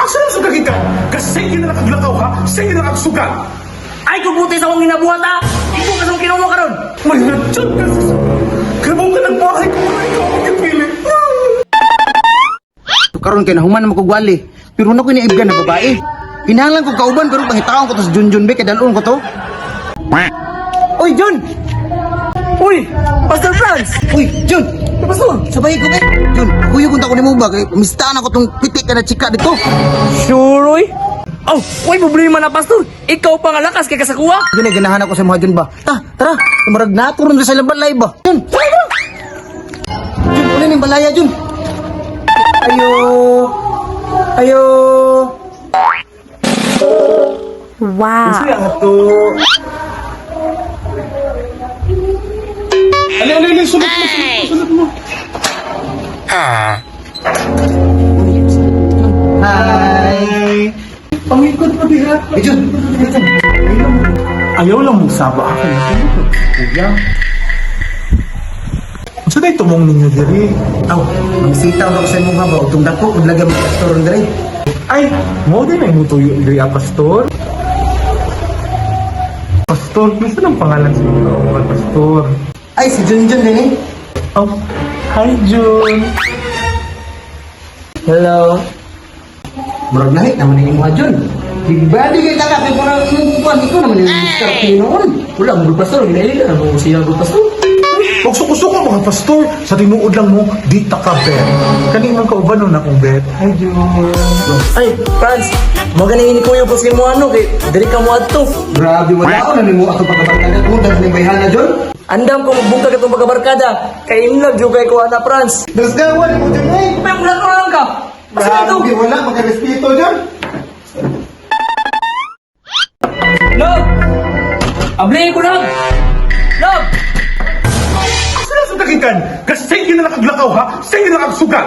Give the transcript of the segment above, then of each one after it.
Asa na sa kagikan? Kasi na lang kaglakaw ha? Sige na lang kagsugal. Ay, kubuti sa akong ginabuhat ha! Ikaw ka sa akong kinuha karon. May natsyot ka sa Grabe ka nagbahay kung wala ikaw ang gipili. Karon kay nahuman na makugwali. Pero na ko iniibgan na babae. Kinahanglan ko kauban pero pangitaon ko to sa Junjun be kay dalon ko to. Oy Jun! Uy, Pastor Franz! Uy Jun! Pastor! Sabay ko be. Jun, kuyo kung ta ko nimo ba kay mistaan ako tong pitik ka na chika dito. Sure, uy! Oh, uy, problema na, Pastor! Ikaw pa nga lakas kay kasakuha! Jun, ay ganahan ako sa mga Jun ba. Ta, tara. Murag naturon sa ilang balay ba. Jun, tara, tara. Jun, uli ning balaya Jun. Ayo. Ayo. Wow. Ato. Ali, ali, ali, sulot mo, sulot mo, sulot mo. Hi. Pangikot mo diha. Ay, Jun. Jun. Ayaw lang mong saba ako. Kuya. Unsa day tumong ninyo diri? Aw, magsitaw na ko sa imong habaw. Itong dako, kung lagyan mo pastor diri. Ay, mo din ay mutuyo diri ah, pastor. Pastor, nasa ang pangalan sa inyo, pastor? Ay, si Junjun din eh. Oh, hi Jun. Hello. Murag lahi naman ang imuha Jun. Big body kay taka kay parang imong kuan ikaw naman yung Mr. Pinoon. Wala, mga Pastor, ginaili na mo siya, Pastor. Huwag suko-suko mga pastor. Sa tinuod lang mo, di ta ka bet. Kani man kauban nun akong bet. Hi Jun. Ay, Franz, maganing ni Kuya Boss mo ano, kay diri ka mo adto. Grabe wala ko na nimo ato pagkabarkada kung dahil ni bayhana Jun. Andam ko magbungkag itong pagkabarkada. Kay in love, jugay ko ana, Franz. Dasgawan mo Jun eh. May mula ko lang ka. Asa na ito? Grabe wala makarespeto Jun. Love! Abli ko, love! Love! Asa na sa tagikan? Kasi na lang kaglakaw ha? Sige na lang kagsugal.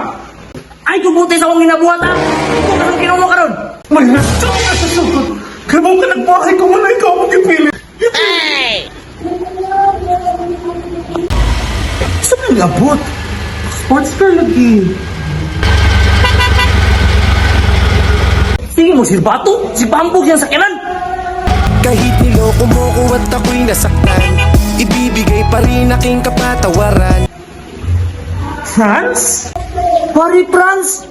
Ay, kubuti sa akong ginabuhat ha! Ikaw ka sa akong kinuha karon. May natsyot ka sa sukot. Grabe ka nagbahay kung wala ikaw ang gipili. Saan nang abot? Sports car lagi. Sige mo, silbato! Si Pambog yan sa kilan! Kahit niloko mo ko at ako'y nasaktan, ibibigay pa rin aking kapatawaran. France? Pare Franz!